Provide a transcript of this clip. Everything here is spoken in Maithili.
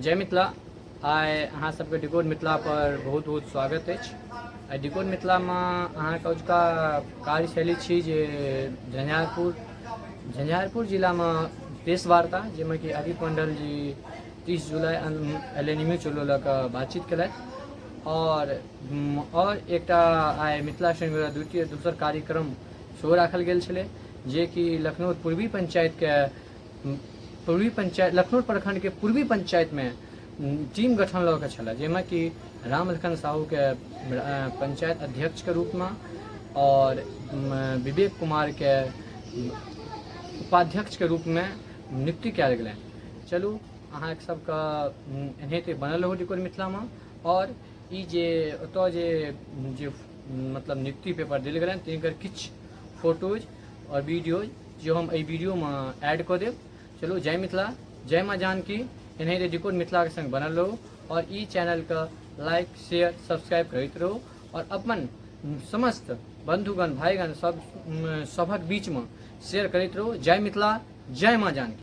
जय मिथिला। आइ अहाँ सबके डिकोड मिथिला पर बहुत बहुत स्वागत अछि। आइ डिकोड मिथिलामे अहाँके अजुका कार्यशैली छी जे झंझारपुर झंझारपुर जिलामे प्रेस वार्ता, जाहिमे कि आदित्य मंडल जी 30 जुलाई एल एन एम चलो लऽ कऽ बातचीत केलथि। आओर एकटा आइ मिथिला श्रेणी द्वितीय दोसर कार्यक्रम सेहो राखल गेल छलै, जेकि लखनऊ पूर्वी पंचायतके पूर्वी पंचायत लखनऊ प्रखंडके पूर्वी पंचायतमे टीम गठन लऽ कऽ छलै, जाहिमे कि रामलखन साहूके पंचायत अध्यक्षके रूपमे आओर विवेक कुमारके उपाध्यक्षके रूपमे नियुक्ति कयल गेलनि। चलू अहाँ सबके एनाहिते बनल रहू डिकोड मिथिलामे। आओर ई जे ओतऽ जे जे मतलब नियुक्ति पेपर देल गेलनि तिनकर किछु फोटोज आओर वीडियोज जे हम एहि वीडियोमे ऐड कऽ देब। चलू जय मिथिला, जय माँ जानकी। एनाहिते डिकोड मिथिलाके संग बनल रहू आओर ई चैनलके लाइक शेयर सब्सक्राइब करैत रहू आओर अपन समस्त बंधुगण भाईगण सब सभक बीचमे शेयर करैत रहू। जय मिथिला, जय माँ जानकी।